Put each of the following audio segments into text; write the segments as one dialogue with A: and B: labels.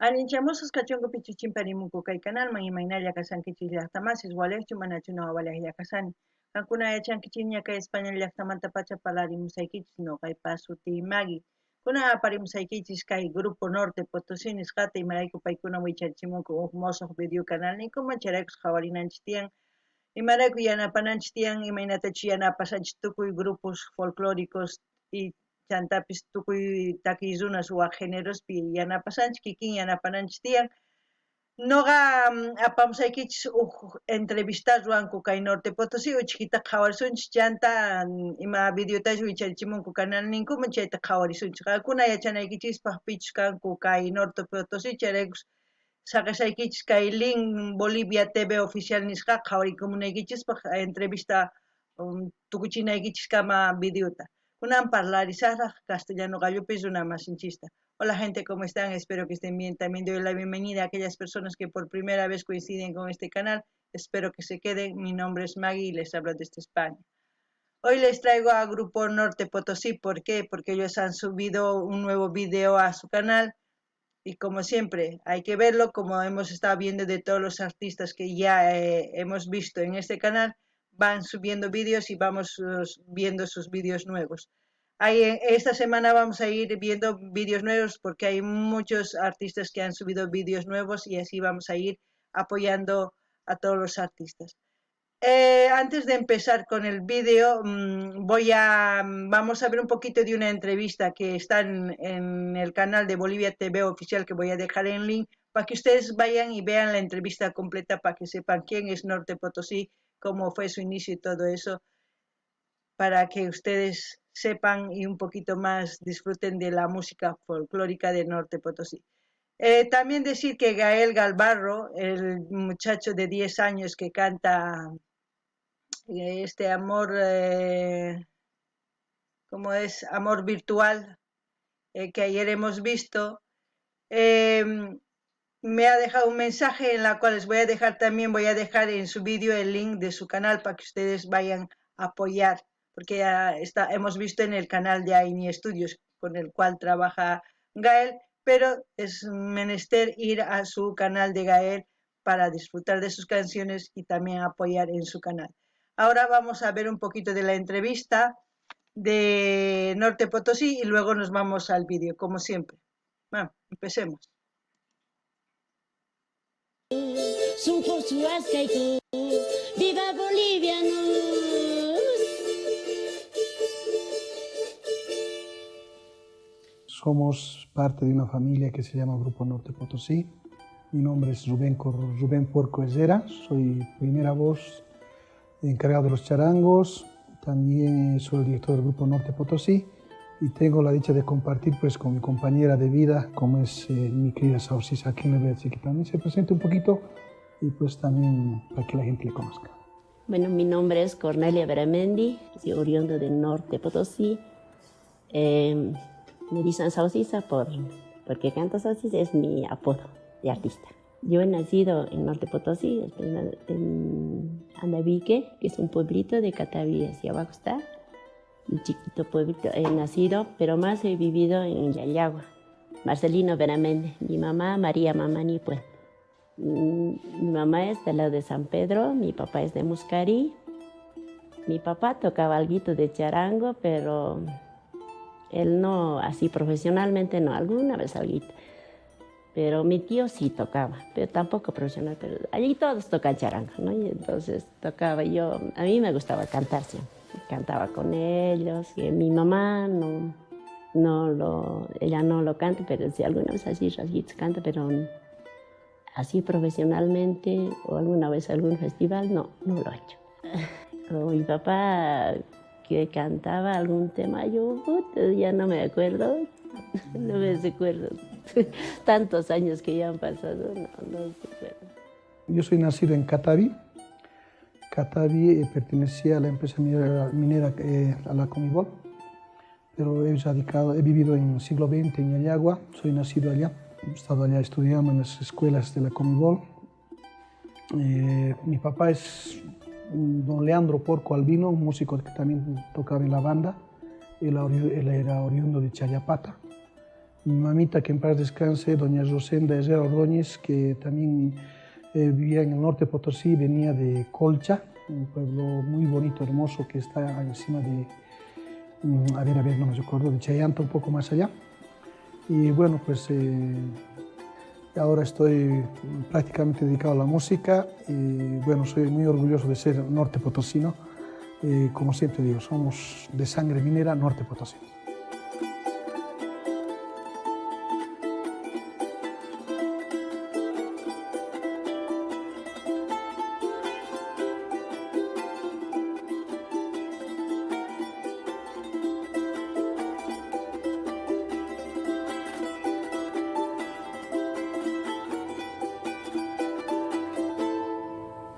A: Allinchamusqas kachunku pichus chimparimunku kay kanalman, imaynalla kashankichis llaqtamasis, walejchu manachu noqa walejlla kashani. Qankuna yachankichikña kay España llaqtamantapacha parlarimusaykichis, noqaypa sutiy Maggie. Kunan aparimusaykichis kay Grupo Norte Potosí nisqata, imarayku paykuna wicharichimunku huk mosoq video kanalninkuman, chayraykus qhawarinanchis tiyan, imarayku yanapananchis tiyan, imaynatachus yanapashanchis tukuy grupos folclóricos y chantapis tukuy takiy runas waj generospi yanapashanchis, kikin yanapananchis tiyan. Noqa apamusaykichis uj entrevista ruwanku kay Norte Potosí, uchkhita qhawarisunchis, chanta ima videotachus wicharichimunku canalninkuman chayta qhawarisunchis. Qankuna yachanaykichispaj pichus kanku kay Norte Potosí, chayraykus saqesaykichis kay link Bolivia TV oficial nisqa qhawarikumunaykichispaj entrevista tukuchinaykichiskama videota. Kunan parlarisajraj castellano qallupi runa masinchista. Hola gente, ¿cómo están? Espero que estén bien. También doy la bienvenida a aquellas personas que por primera vez coinciden con este canal. Espero que se queden. Mi nombre es Maggie y les hablo desde España. Hoy les traigo a Grupo Norte Potosí. ¿Por qué? Porque ellos han subido un nuevo video a su canal y como siempre hay que verlo, como hemos estado viendo de todos los artistas que ya hemos visto en este canal, van subiendo vídeos y vamos viendo sus vídeos nuevos. Ahí, esta semana vamos a ir viendo vídeos nuevos porque hay muchos artistas que han subido vídeos nuevos y así vamos a ir apoyando a todos los artistas. Antes de empezar con el vídeo, vamos a ver un poquito de una entrevista que está en el canal de Bolivia TV oficial, que voy a dejar en link, para que ustedes vayan y vean la entrevista completa, para que sepan quién es Norte Potosí, cómo fue su inicio y todo eso, para que ustedes sepan y un poquito más disfruten de la música folclórica de Norte Potosí. También decir que Gael Galbarro, el muchacho de 10 años que canta este amor, como es amor virtual, que ayer hemos visto, me ha dejado un mensaje en la cual les voy a dejar también, voy a dejar en su vídeo el link de su canal para que ustedes vayan a apoyar, porque ya está, hemos visto en el canal de Aini Studios, con el cual trabaja Gael, pero es menester ir a su canal de Gael para disfrutar de sus canciones y también apoyar en su canal. Ahora vamos a ver un poquito de la entrevista de Norte Potosí y luego nos vamos al vídeo, como siempre. Bueno, empecemos.
B: ¡Viva Bolivia!
C: Somos parte de una familia que se llama Grupo Norte Potosí. Mi nombre es Rubén Porco Herrera, soy primera voz encargado de los charangos, también soy el director del Grupo Norte Potosí y tengo la dicha de compartir, pues, con mi compañera de vida, como es mi querida Sausisa, a quien le voy a decir que también se presente un poquito y pues también para que la gente le conozca.
B: Bueno, mi nombre es Cornelia Beramendi, soy oriunda del Norte Potosí. Me dicen Sausisa porque canto Sausisa, es mi apodo de artista. Yo he nacido en Norte Potosí, en Andavique, que es un pueblito de Catavi, hacia abajo está, un chiquito pueblito. He nacido, pero más he vivido en Llallagua. Marcelino Beramendi, mi mamá María Mamani, pues. Mi mamá es del lado de San Pedro, mi papá es de Muscarí. Mi papá tocaba alguito de charango, pero él no, así profesionalmente no, alguna vez alguito. Pero mi tío sí tocaba, pero tampoco profesional, pero allí todos tocan charango, ¿no? Y entonces tocaba yo, a mí me gustaba cantar siempre, cantaba con ellos. Y mi mamá no, no lo, ella no lo canta, pero sí alguna vez así rasguitos canta, pero así profesionalmente o alguna vez algún festival, no, no lo ha hecho. Como mi papá que cantaba algún tema, yo puta, ya no me acuerdo, no me recuerdo. Tantos años que ya han pasado, no, no recuerdo.
C: Yo soy nacido en Catavi. Catavi pertenecía a la empresa minera, a la Comibol, pero he vivido en el siglo veinte en Llallagua, soy nacido allá, he estado allá estudiando en las escuelas de la Comibol. Mi papá es don Leandro Porco Albino, un músico que también tocaba en la banda. Él era oriundo de Challapata. Mi mamita, que en paz descanse, doña Rosenda Herrera Ordóñez, que también vivía en el norte de Potosí, venía de Colcha, un pueblo muy bonito, hermoso, que está encima de, a ver, no me acuerdo, de Chayanta, un poco más allá. Y bueno, pues ahora estoy prácticamente dedicado a la música y bueno, soy muy orgulloso de ser norte potosino. Como siempre digo, somos de sangre minera norte potosino.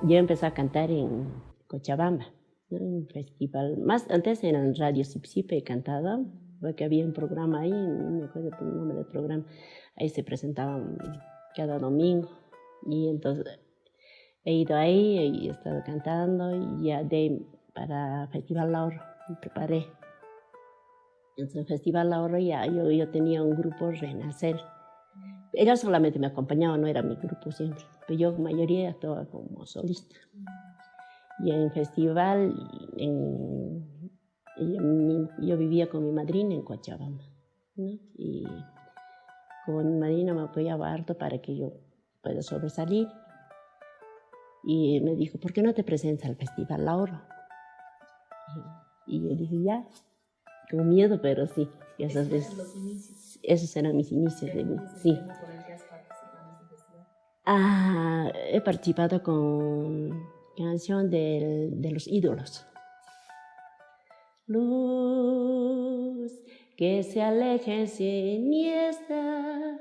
B: Yo empecé a cantar en Cochabamba, ¿no? Un festival. Más antes en Radio Sipsipe he cantado, porque había un programa ahí, no me acuerdo el nombre del programa, ahí se presentaban cada domingo. Y entonces he ido ahí y he estado cantando y ya de ahí para Festival Ahorro me preparé. Entonces, en Festival Ahorro ya yo tenía un grupo Renacer. Ella solamente me acompañaba, no era mi grupo siempre, pero yo mayoría actuaba como solista. Y en festival, yo vivía con mi madrina en Cochabamba, ¿no? Y como mi madrina me apoyaba harto para que yo pueda sobresalir, y me dijo, ¿por qué no te presentas al Festival Ahorro? Y yo dije, ya, con miedo, pero sí. Y esas
D: Esos eran
B: veces,
D: los inicios.
B: Esos eran mis inicios de mí,
D: ¿Cuál es el
B: sí.
D: tema con el que has participado en este festival?
B: He participado con canción de Los Ídolos. Luz que se aleje siniestra,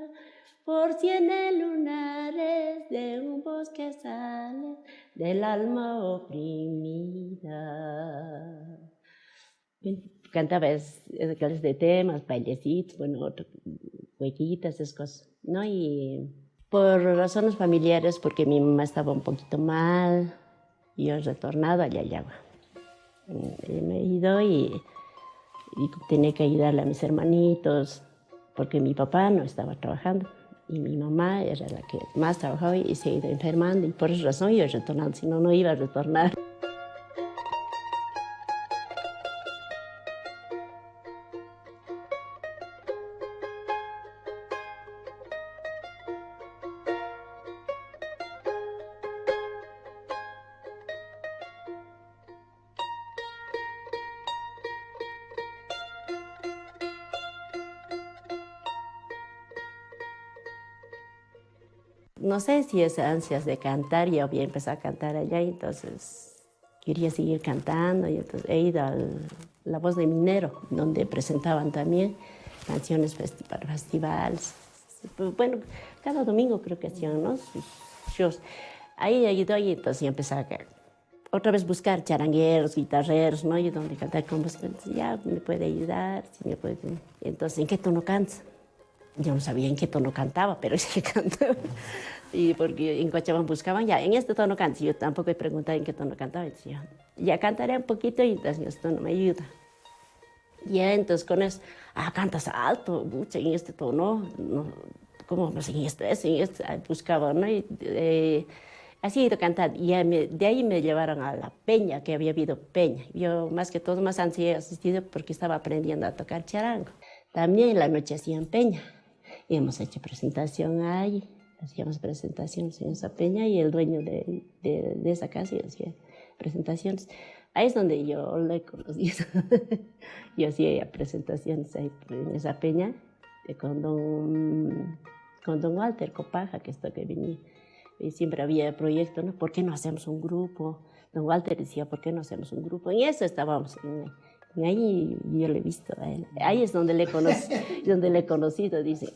B: por cien lunares de un bosque sale del alma oprimida. Cantaba esas clases de temas, bailecitos, bueno, otro, huequitas, esas cosas, ¿no? Y por razones familiares, porque mi mamá estaba un poquito mal, yo he retornado a Llallagua. Me he ido y tenía que ayudarle a mis hermanitos, porque mi papá no estaba trabajando y mi mamá era la que más trabajaba y se ha ido enfermando, y por esa razón yo he retornado, si no, no iba a retornar. No sé si esas ansias de cantar, yo había empezado a cantar allá, y entonces quería seguir cantando, y entonces he ido a La Voz de Minero, donde presentaban también canciones para festivales. Bueno, cada domingo creo que hacían, ¿no? Sus shows. Ahí he ido y entonces ya empezaba a otra vez buscar charangueros, guitarreros, ¿no? Y donde cantar con música, entonces ya me puede ayudar, si me puede. Entonces, ¿en qué tono cantas? Yo no sabía en qué tono cantaba, pero sí cantaba. Y porque en Cochabamba buscaban, ya, en este tono canto. Yo tampoco he preguntado en qué tono cantaba. Entonces, yo, ya cantaré un poquito y entonces en este tono me ayuda. Y ya, entonces con eso, ah, cantas alto, mucho, en este tono, no, ¿cómo? Pues en este, en este, ahí buscaba, ¿no? Y así he ido cantando. Y ya de ahí me llevaron a la peña, que había habido peña. Yo más que todo, más antes he asistido porque estaba aprendiendo a tocar charango. También en la noche hacían peña. Y hemos hecho presentación ahí, hacíamos presentaciones en esa peña y el dueño de esa casa hacía presentaciones. Ahí es donde yo lo he conocido. Yo hacía presentaciones ahí en esa peña con don Walter Copaja, que esto que venía. Y siempre había proyecto, ¿no? ¿Por qué no hacemos un grupo? Don Walter decía, ¿por qué no hacemos un grupo? En eso estábamos. Y ahí yo le he visto a él. Ahí es donde le he donde le he conocido. Dice,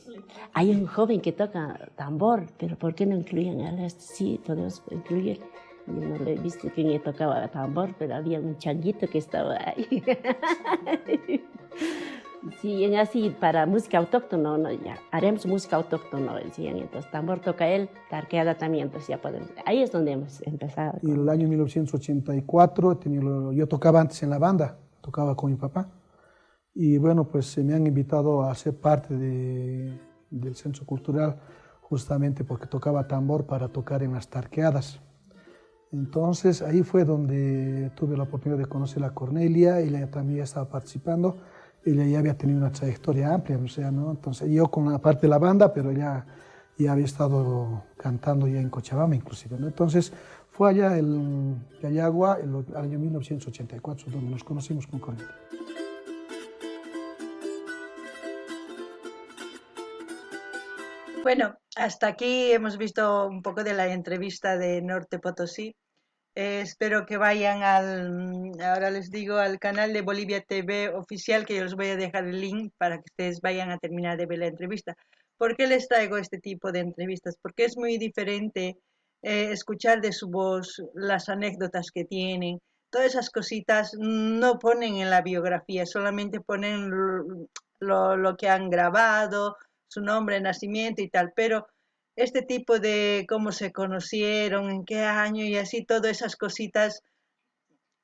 B: hay un joven que toca tambor, pero ¿por qué no incluyen a él? Sí, podemos incluir. Yo no le he visto quién tocaba tambor, pero había un changuito que estaba ahí. Sí, en así para música autóctona, ¿no? Ya, haremos música autóctona, decían. Entonces, tambor toca él, tarqueada también, entonces ya podemos. Ahí es donde hemos empezado.
C: Y el año 1984, yo tocaba antes en la banda, tocaba con mi papá. Y bueno, pues me han invitado a ser parte del Centro Cultural justamente porque tocaba tambor para tocar en las tarqueadas. Entonces ahí fue donde tuve la oportunidad de conocer a Cornelia, ella también estaba participando, ella ya había tenido una trayectoria amplia, o sea, ¿no? Entonces yo con la parte de la banda, pero ella ya había estado cantando ya en Cochabamba inclusive, ¿no? Entonces fue allá en Llallagua, en el año 1984, donde nos conocimos con Cornelia.
A: Bueno, hasta aquí hemos visto un poco de la entrevista de Norte Potosí. Espero que vayan al, ahora les digo, al canal de Bolivia TV oficial, que yo les voy a dejar el link para que ustedes vayan a terminar de ver la entrevista. ¿Por qué les traigo este tipo de entrevistas? Porque es muy diferente escuchar de su voz las anécdotas que tienen. Todas esas cositas no ponen en la biografía, solamente ponen lo que han grabado, su nombre, nacimiento y tal, pero este tipo de cómo se conocieron, en qué año y así, todas esas cositas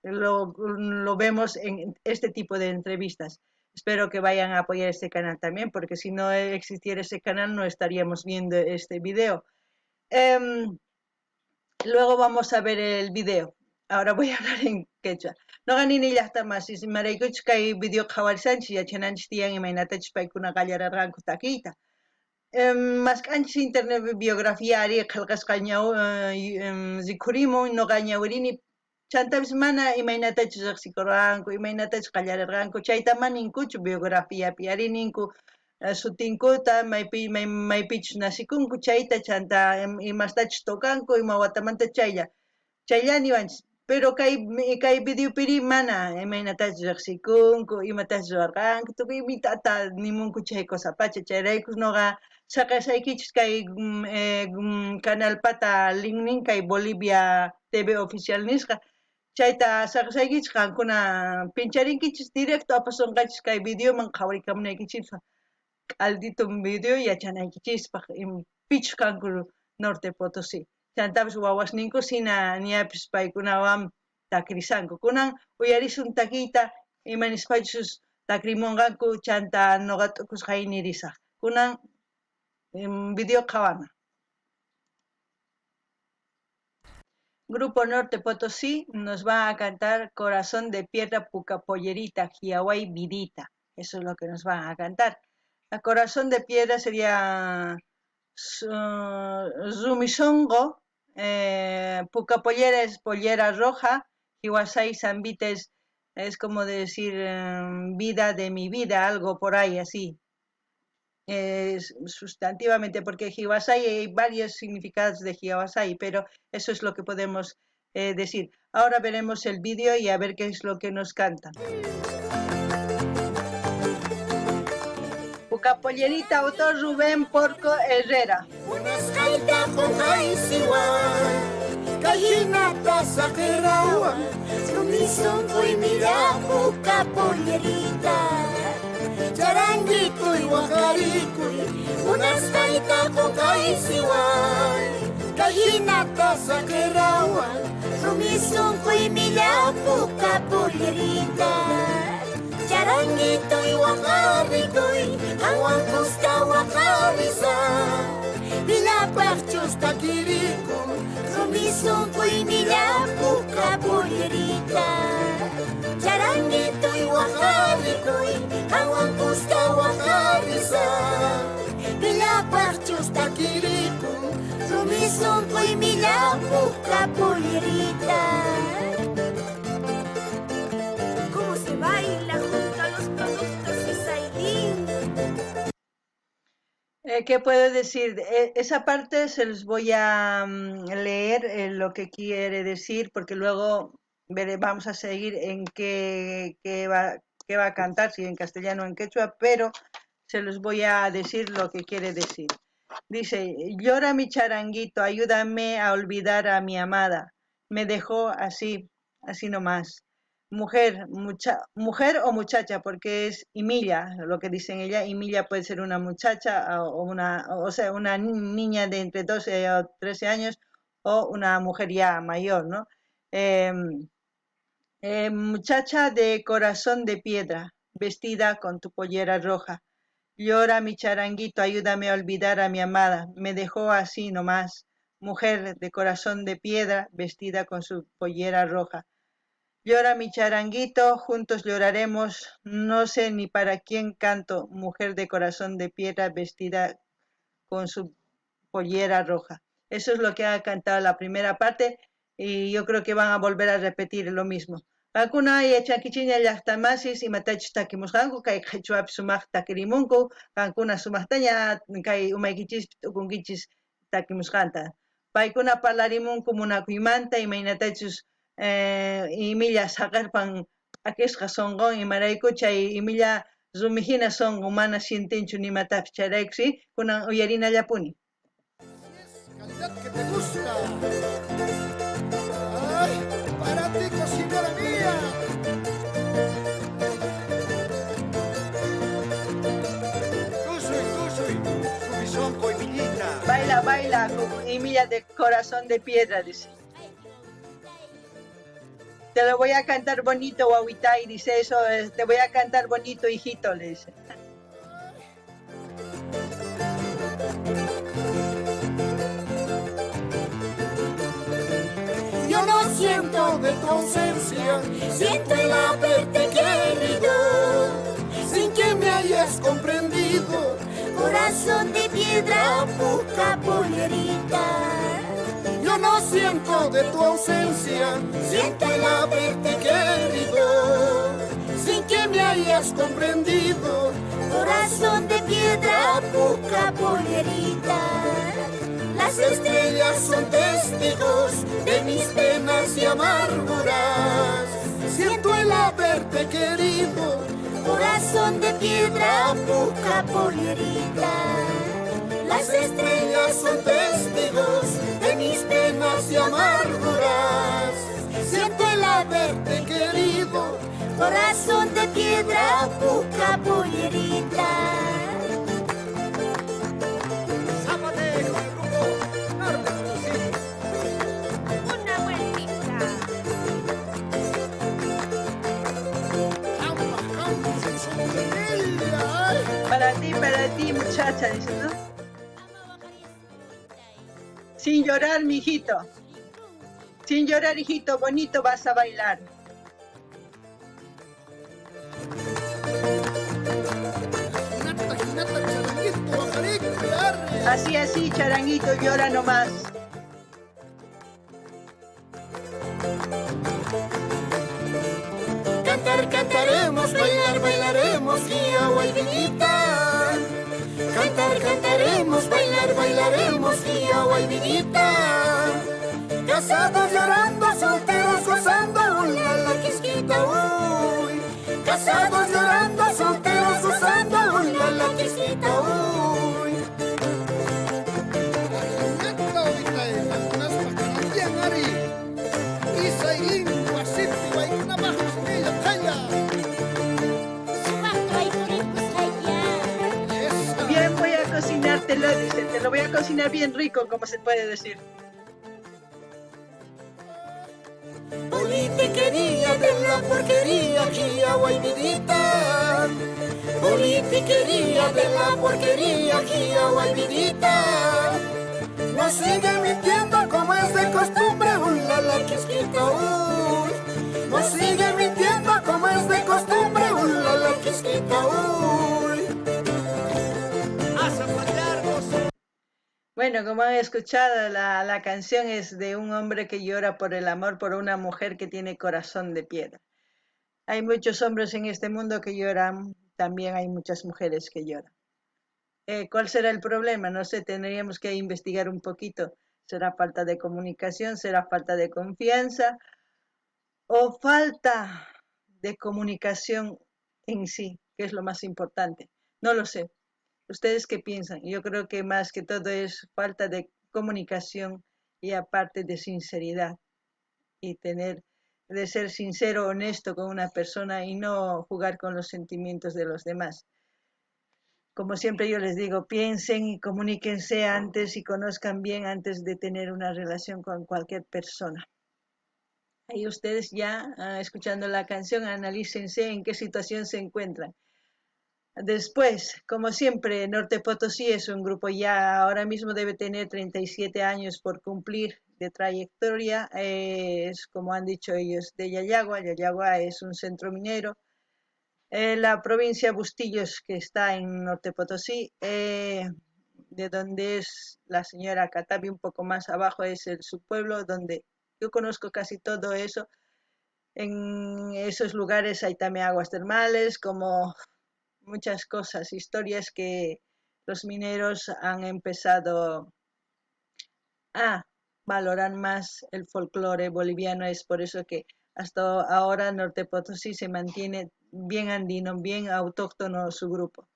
A: lo vemos en este tipo de entrevistas. Espero que vayan a apoyar este canal también, porque si no existiera ese canal no estaríamos viendo este video. Luego vamos a ver el video. Ahora voy a hablar en quechua. Noqa nini llaqta masis, imaraykuchus kay video qhawarishanchis, yachananchis tiyan imaynatachus paykuna qallararqanku takiyta. Mask'anchis internet biografía ari qillqasqa rikhurimun, noqa ñawirini, chantapis mana imaynatachus riqsikurqanku, imaynatachus qallararqanku, chayta mana ninkuchu biografiapi, ari ninku sutinkuta, maypichus nasikunku chayta, chanta imastachus tokanku, ima watamanta chaylla. Chaylla niwanchis. Pero kay videopiri mana imaynatachus riqsikunku, imatachus ruwarqanku, tukuy imitata nimunku chay cosa pacha, chayraykus noqa saqasaykichis kay canalpata linknin kay Bolivia TV oficial nisqa, chayta saqasaykichis qankuna pincharinkichis directo apasonqachis kay videoman qhawarikamunaykichispaq, k'aldito video yachanaykichispaq, pichus kanku Norte Potosí. Chantapis wawasninku sina ñapis paykunawan takrisanku. Kunan uyarisun takiyta ima nispachus takrimunqanku chanta noqa t'ukusqay nirisaq. Kunan video qhawana. Grupo Norte Potosí nos va a cantar Corazón de Piedra Puca Pollerita, Jiaway Vidita. Eso es lo que nos van a cantar. A Corazón de Piedra sería Rumisongo, Puca Pollera es pollera roja, Jiwasai Zambita es como decir vida de mi vida, algo por ahí así. Sustantivamente, porque Jiwasai hay varios significados de Jiwasai, pero eso es lo que podemos decir. Ahora veremos el vídeo y a ver qué es lo que nos cantan. Puca Pollerita, autor Rubén Porco Herrera.
E: Charanguito y guajarricoy, aguancusta guajarriza, Vilapachos taquirico, rumizonco y milapuca pollerita. Charanguito y guajarricoy, aguancusta guajarriza, Vilapachos taquirico, rumizonco y milapuca pollerita.
F: ¿Cómo se baila junto a los productos Isaidín?
A: ¿Qué puedo decir? Esa parte se los voy a leer lo que quiere decir, porque luego vamos a seguir en qué va a cantar, si en castellano o en quechua, pero se los voy a decir lo que quiere decir. Dice, llora mi charanguito, ayúdame a olvidar a mi amada. Me dejó así, así nomás. Mujer, mujer o muchacha, porque es Imilla, lo que dicen ella, Imilla puede ser una muchacha o una, o sea, una niña de entre 12 o 13 años o una mujer ya mayor, ¿no? Muchacha de corazón de piedra, vestida con tu pollera roja. Llora mi charanguito, ayúdame a olvidar a mi amada. Me dejó así nomás, mujer de corazón de piedra, vestida con su pollera roja. Llora mi charanguito, juntos lloraremos, no sé ni para quién canto, mujer de corazón de piedra vestida con su pollera roja. Eso es lo que ha cantado la primera parte y yo creo que van a volver a repetir lo mismo. Qankuna yachankichikña llaqtamasis imatachus takimusqanku kay qhichwapi sumaqta takirimunku, qankuna sumaqtaña kay umaykichispi t'ukunkichis takimusqanta. Paykuna parlarimunku munakuymanta imaynatachus imilla saqerpan p'akisqa sunqun, imarayku chay imilla rumijina sunqun mana sientinchu nimatapis, chayraykusi kunan uyarinallapuni.
G: Calidad que te gusta. Ay, para ti, cocinera mía.
H: Tusuy, tusuy, sumisonco y millita.
A: Baila, baila, con imilla de corazón de piedra, dice. Te lo voy a cantar bonito, wawitay, dice eso, te voy a cantar bonito, hijito, le dice.
E: Yo no siento de tu ausencia, siento el haberte querido,
G: sin que me hayas comprendido.
E: Corazón de piedra, poca pollerita.
G: Yo no siento de tu ausencia, siento el haberte querido, sin que me hayas comprendido.
E: Corazón de piedra, poca pollerita. Las
G: estrellas son testigos de mis penas y amarguras. Siento el haberte querido,
E: corazón de piedra, poca pollerita.
G: Las estrellas son testigos de mis penas y amarguras. Siento el haberte querido,
E: corazón de piedra, poca pollerita.
H: Zapate con el grupo Norte Potosí.
F: Una vueltita.
G: Jamba, jamba, son ay.
A: Para ti, muchacha, dice, ¿no? Sin llorar, mijito. Sin llorar, hijito, bonito vas a bailar.
G: Ginata, ginata, charanguito, bajarico, arre.
A: Así, así, charanguito, llora nomás.
E: Cantar, cantaremos, bailar, bailaremos, guía, guaybinita. Cantar, cantaremos, bailar, bailaremos, guía, guaybinita.
G: Casados llorando, solteros gozando, la, la quisquita, uy. Casados llorando, solteros gozando, la, la quisquita, uy.
A: Bien, voy a cocinártelo, dice, te lo voy a cocinar bien rico, como se puede decir.
E: Politiquería de la porquería, aquí agua y vidita. Politiquería de la porquería, aquí agua y vidita.
G: Nos sigue mintiendo como es de costumbre, un la la quisquita, uy. Nos sigue mintiendo como es de costumbre, un la la quisquita, uy.
H: A zapatear, gozo.
A: Bueno, como han escuchado, la canción es de un hombre que llora por el amor por una mujer que tiene corazón de piedra. Hay muchos hombres en este mundo que lloran, también hay muchas mujeres que lloran. ¿Cuál será el problema? No sé, tendríamos que investigar un poquito. ¿Será falta de comunicación? ¿Será falta de confianza? ¿O falta de comunicación en sí, que es lo más importante? No lo sé. ¿Ustedes qué piensan? Yo creo que más que todo es falta de comunicación y aparte de sinceridad y de ser sincero, honesto con una persona y no jugar con los sentimientos de los demás. Como siempre yo les digo, piensen y comuníquense antes y conozcan bien antes de tener una relación con cualquier persona. Ahí ustedes ya, escuchando la canción, analícense en qué situación se encuentran. Después, como siempre, Norte Potosí es un grupo ya, ahora mismo debe tener 37 años por cumplir de trayectoria. Es, como han dicho ellos, de Llallagua. Llallagua es un centro minero. La provincia Bustillos, que está en Norte Potosí, de donde es la señora Catavi, un poco más abajo es su pueblo, donde yo conozco casi todo eso. En esos lugares hay también aguas termales, como muchas cosas, historias que los mineros han empezado a valorar más el folclore boliviano. Es por eso que hasta ahora Norte Potosí se mantiene bien andino, bien autóctono su grupo.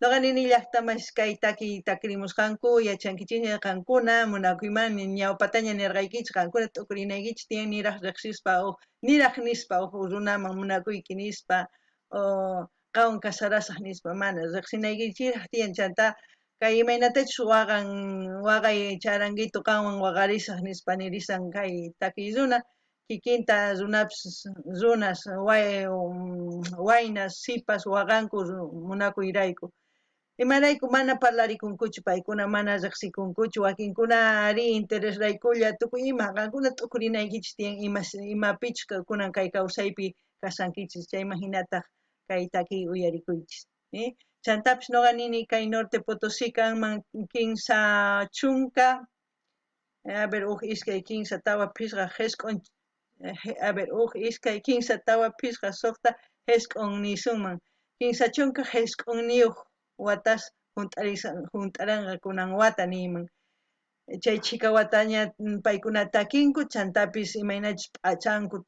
A: Noqa nini llaqtamas kay taki takirimusqanku yachankichikña qankuna munakuyman ñawpataña nirqaykichik qankuna t'ukurinaykichik tiyan niraq riqsispa o niraq nispa uj runaman munakuyki nispa o qanwan casarasaq nispa mana riqsinaykichiraq tiyan chanta kay imaynatachus waqan waqay charanguito qanwan waqarisaq nispa nirisan kay takiy runa kikinta runapis runas waynas sipas waqanku munakuyrayku. Imarayku mana parlarikunkuchu paykuna mana riqsikunkuchu wakinkuna ari interesraykulla tukuy ima qankuna t'ukurinaykichik tiyan imapichus kunan kay kawsaypi kasankichis chayman hinataq kay takiy uyarikuychis. Chantapis noqa nini kay Norte Potosí kanman 30, a ver, uj iskay 3 4 5 jisq'on, a ver, uj iskay 3 4 5 6 jisq'on nisunman 39 watas junt'aranqa kunan wata niyman. Chay chhika wataña paykuna takinku chantapis imaynachus p'achanku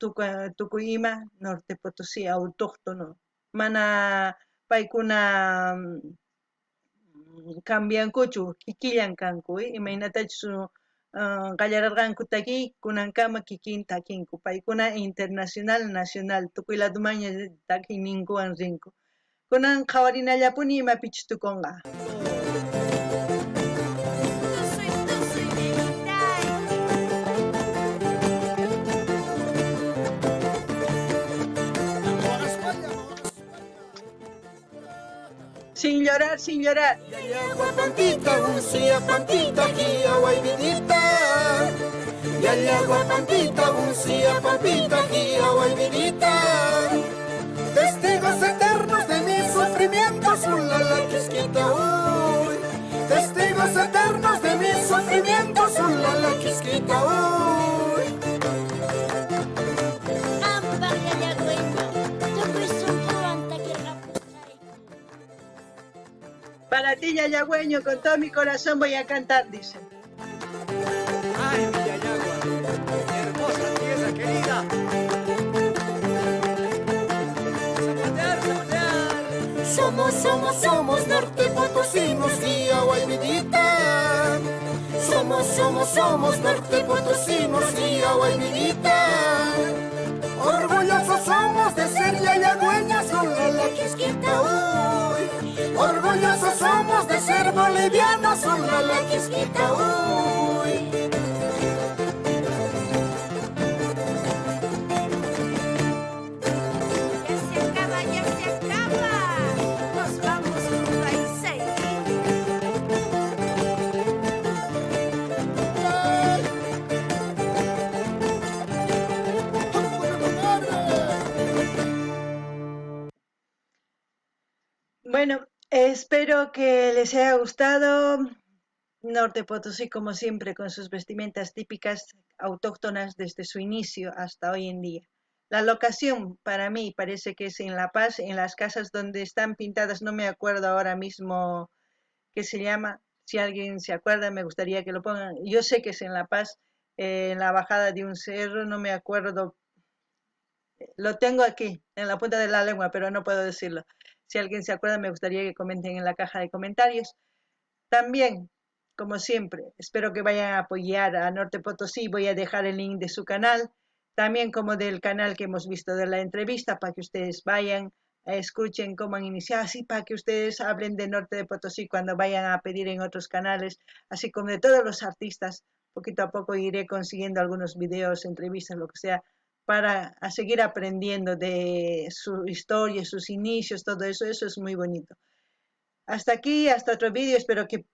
A: tukuy ima Norte Potosí autóctono. Mana paykuna cambiankuchu kikillan kanku, imaynatachus qallararqanku takiy kunankama kikin takinku paykuna internacional nacional tukuy ladumanña takiyninkuwan rinku. Kunan qhawarinallapuni imapichus tukunqa. Sin llorar, sin llorar.
G: Yallagua pampita, uncia pampita, guía vidita. Yallagua pampita, uncia pampita, guía vidita. Testigos eternos de mis sufrimientos, ulala quisquita, uy. Testigos eternos de mis sufrimientos, ulala quisquita, uy.
A: Para ti, Yayagüeño, con todo mi corazón voy a cantar, dice.
H: Ay, mi Yayagua, hermosa tierra querida. Zapatear, zapatear.
G: Somos, somos, somos norte potosinos, guía vidita. Somos, somos, somos norte potosinos, guía vidita. Orgullosos somos de ser yayagüeñas, ulala quisquita, uy. Orgullosos somos de ser bolivianos, ulala quisquita, uy.
F: Ya se acaba, ya se acaba. Nos vamos junto a Isaí.
A: Bueno, espero que les haya gustado. Norte Potosí, como siempre, con sus vestimentas típicas autóctonas desde su inicio hasta hoy en día. La locación para mí parece que es en La Paz, en las casas donde están pintadas, no me acuerdo ahora mismo qué se llama. Si alguien se acuerda, me gustaría que lo pongan. Yo sé que es en La Paz, en la bajada de un cerro, no me acuerdo. Lo tengo aquí, en la punta de la lengua, pero no puedo decirlo. Si alguien se acuerda, me gustaría que comenten en la caja de comentarios. También, como siempre, espero que vayan a apoyar a Norte Potosí. Voy a dejar el link de su canal, también como del canal que hemos visto de la entrevista, para que ustedes vayan, escuchen cómo han iniciado, así para que ustedes hablen de Norte de Potosí cuando vayan a pedir en otros canales, así como de todos los artistas. Poquito a poco iré consiguiendo algunos videos, entrevistas, lo que sea, para a seguir aprendiendo de su historia, sus inicios, todo eso, eso es muy bonito. Hasta aquí, hasta otro vídeo. Espero que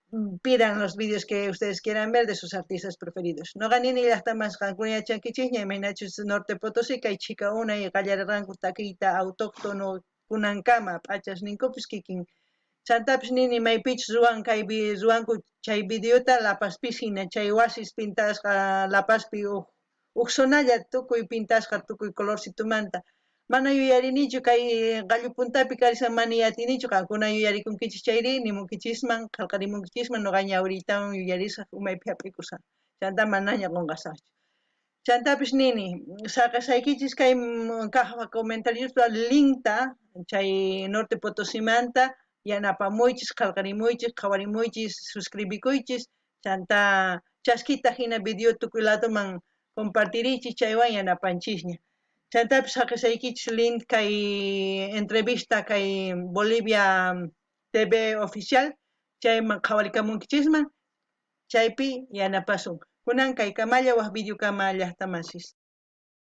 A: pidan los vídeos que ustedes quieran ver de sus artistas preferidos. Noqa nini llaqtamas qankuna yachankichisña imaynachus Norte Potosí kay chhika unay qallarirqanku takiyta autóctono kunankama p'achasninkupis kikin. Chantapis nini maypichus ruwan kay ruwanku chay videota La Pazpis hina chay wasis pintasqa La Pazpi uj uj zonalla tukuy pintasqa tukuy colorcitumanta. Mana yuyarinichu kay qallu puntapi karishan mana yatinichu qankuna yuyarikunkichis chayri nimunkichisman qhelqarimunkichisman noqa ñawiriytawan yuyarisaj umaypi hap'ikusaj chantá manaña qonqasajchu. Chantapis nini saqesaykichis kay caja comentariospa linkta chay Norte Potosimanta yanapamuychis qhelqarimuychis qhawarimuychis suscribikuychis chantá chaskita hina video tukuy ladoman compartiriychis chaywan yanapanchisña. Chantapis saqesaykichis link kay entrevista kay Bolivia TV oficial chayman qhawarikamunkichisman chaypi yanapasun. Kunan kay kamalla waj videokama llaqtamasis.